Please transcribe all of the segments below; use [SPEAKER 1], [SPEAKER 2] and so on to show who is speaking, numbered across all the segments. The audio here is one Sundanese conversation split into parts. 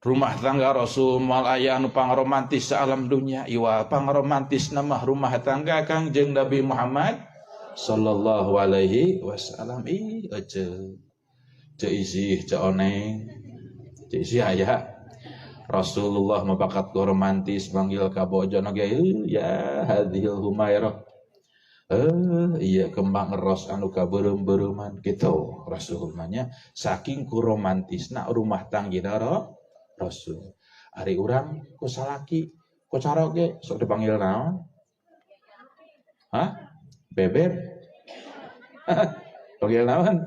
[SPEAKER 1] Rumah tangga Rasul moal aya anu pangromantis saalam dunya, iwal pangromantis nama rumah tangga Kangjeng Nabi Muhammad sallallahu alaihi wasallam. Ih, ece ce isih ce oneng ce isih aya Rasulullah mabakat romantis manggil ka bojona ge, ya hadhil humairah, iya kembang ros anu kabeureum-beureuman gitu. Rasul mah nya saking ku romantisna rumah tangga Rasul. Ari urang ku salaki ku caroge sok dipanggil naon? Hah? Bebeb? Panggil naon?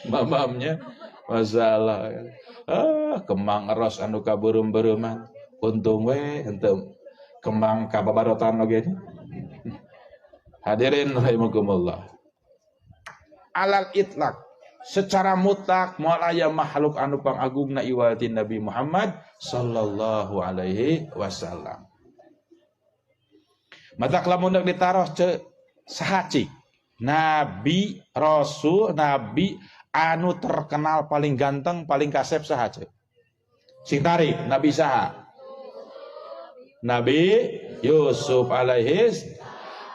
[SPEAKER 1] Mamamnya masalah. Ah, kembang ros anu kabeureum-beureuman. Untung we henteu kembang kababarotan oge. Hadirin rahimakumullah. Alal itlaq, secara mutlak moal aya makhluk anu pangagungna iwal ti Nabi Muhammad sallallahu alaihi wasallam. Matak lamun deuk ditaros ce saha cik? Nabi, Rasul, Nabi anu terkenal paling ganteng, paling kasep saha ce? Sing tarik, Nabi saha? Nabi Yusuf alaihis.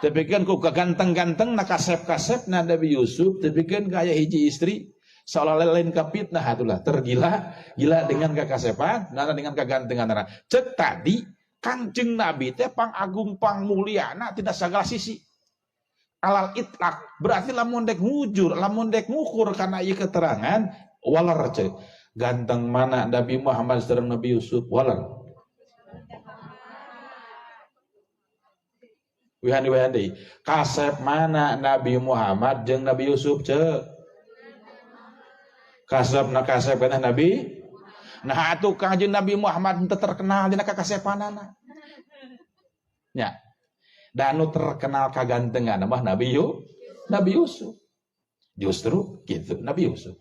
[SPEAKER 1] Tapi kan ku keganteng-ganteng na kasep-kasep na Nabi Yusuf, tapi kan kaya hiji istri seolah lain kapitnah atulah tergila gila dengan kekasepan, nana dengan kegantengan nana. Cek tadi Kangjeng Nabi teh pangagung pangmulyana tidak segala sisi. Alal itlak berarti lamun dek ngujur, lamun dek ngukur karena ieu keterangan waler cek. Ganteng mana Nabi Muhammad sareng Nabi Yusuf waler. Wihan wihan deui. Kasep mana Nabi Muhammad jeung Nabi Yusuf cek? Kasep na kasep kana Nabi. Nah atuh Kangjeng Nabi Muhammad henteu terkenal dina kakasepanana. Nya. Da anu terkenal kagantengan mah Nabi Nabi Yusuf. Justru gitu Nabi Yusuf.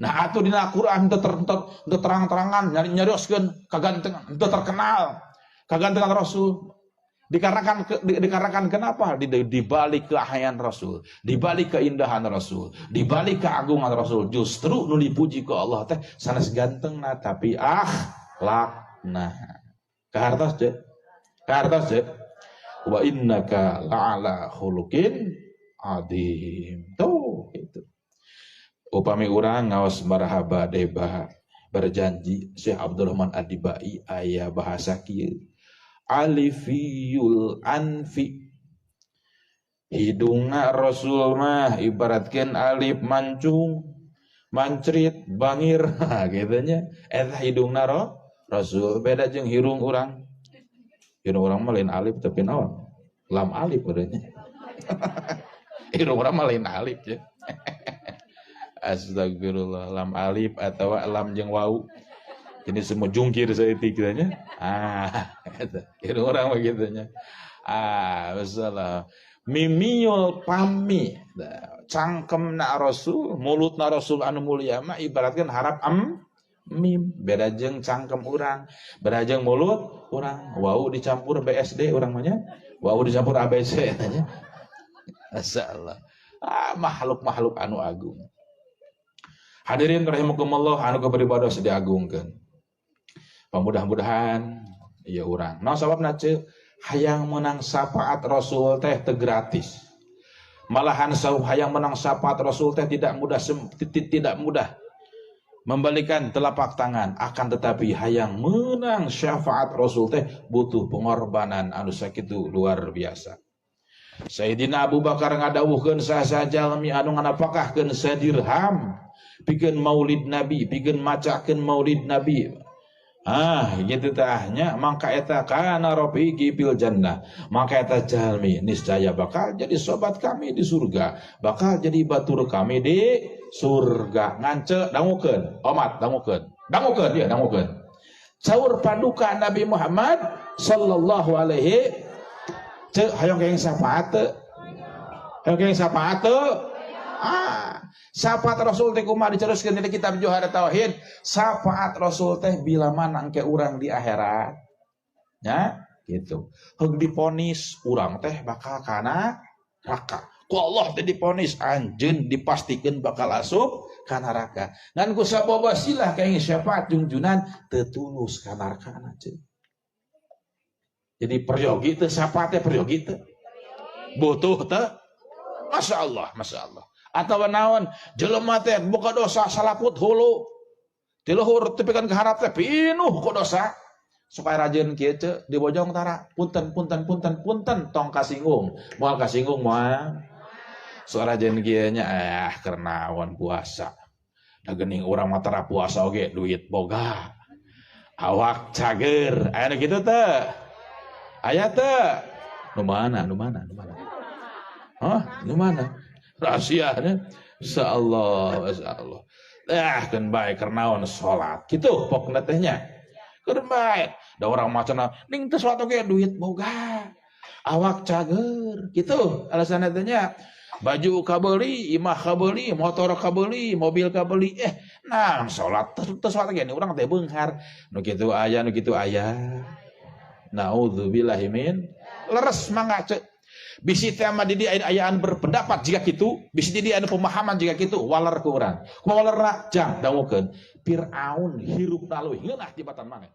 [SPEAKER 1] Nah atuh dina Al-Qur'an henteu terang-terangan nyarioskeun kagantengan, henteu terkenal kagantengan Rasul. Dikarenakan kenapa? Di balik keahlian Rasul, di balik keindahan Rasul, di balik keagungan Rasul, justru nu dipuji ku Allah teh sanes gantengna tapi akhlakna. Kahartos teh? Kahartos teh? Wa innaka la'ala khuluqin adzim. Tuh gitu. Upami urang ngaos marhaba deba berjanji Syekh Abdurrahman Adibai aya bahasa kieu. Alifiyul anfi, hidungna Rasul mah ibaratkeun alif mancung, mancrit, bangir, gitu nya. Eta hidungna Rasul beda jeung hirung urang. Hirung urang mah lain alif tapi naon? Lam alif urangnya. Hirung urang mah lain alif ya. Astagfirullah, lam alif atawa lam jeung wau. Ini semua jungkir saeutik nya. Ah, eta hirung urang mah kitu nya. Ah, masalah. Mimiul pami, cangkemna Rasul, mulutna Rasul anu mulia mah ibaratkan harap am mim, beda jeung cangkem urang, beda jeung mulut urang, wau dicampur BSD urang mah nya, wau dicampur ABC nya. Masyaallah. Ah, makhluk-makhluk anu agung. Hadirin rahimakumullah anu beribadah diagungkeun. Mudah-mudahan ieu urang. Naon sababna ceu? Hayang menang syafaat Rasul teh teu gratis. Malahan hayang menang syafaat Rasul teh tidak mudah, tidak mudah membalikan telapak tangan, akan tetapi hayang menang syafaat Rasul teh butuh pengorbanan anu sakitu luar biasa. Sayyidina Abu Bakar ngadawuhkeun saha jalmi anu nganapakahkeun sadirham pikeun maulid Nabi, pikeun macakeun maulid Nabi. Ah, gitu tahnya mangka eta kana rafiqi fil jannah, maka eta jalmi niscaya bakal jadi sobat kami di surga, bakal jadi batur kami di surga. Ngance dangukeun, omat dangukeun, dangukeun dia dangukeun. Saur paduka Nabi Muhammad sallallahu alaihi ce hayang kenging syafaat teu? Hayang kenging syafaat teu? Ah, syafaat Rasul teh kumaha diceruskeun di kitab Johar Tauhid? Syafaat Rasul teh bila mana engke urang di akhirat. Ya, gitu. Heug diponis urang teh bakal kana neraka. Ku Allah teh diponis anjeun dipastikeun bakal asup Ka neraka. Ngan ku sabab wasilah kayak syafaat jungjunan teu tulus ka nerakana ceuk. Jadi peryogi teu syafaat teh peryogi teu? Butuh teu? Masya Allah, Masya Allah. Atawa naon jelema teh boga dosa salaput hulu. Ti luhur tepikan ka harap teh pinuh ku dosa. Supaya rajin kieu ceuk dibojong tara punten punten punten punten tong kasinggung. Moal kasinggung moal. Sok rajin kieu nya keur naon puasa. Da geuning urang mah tara puasa oge duit boga. Awak cager. Aya nu kitu teu? Aya teu? Nu mana? Nu mana? Nu mana? Hah? Nu mana? Rahasianya. Insyaallah, insyaallah. Ah, keun bae keur naon salat. Kitu pokna teh nya. Keun bae. Da urang mah cenah ning teu salat oge duit boga. Awak cager. Kitu alasanna teh nya. Baju kabeuli, imah kabeuli, motor kabeuli, mobil kabeuli. Nah salat teu salat ge urang teh beunghar. Nu kitu aya, nu kitu aya. Naudzubillahi min. Leres mangga ceuk. Bisi teh mah di dieu ayaan berpendapat jika kitu, bisi di dieu anu pemahaman jika kitu, waler ku urang. Kumaha walerna? Jang dangukeun. Firaun hirupna leuwih ngeunah tibatan maneh.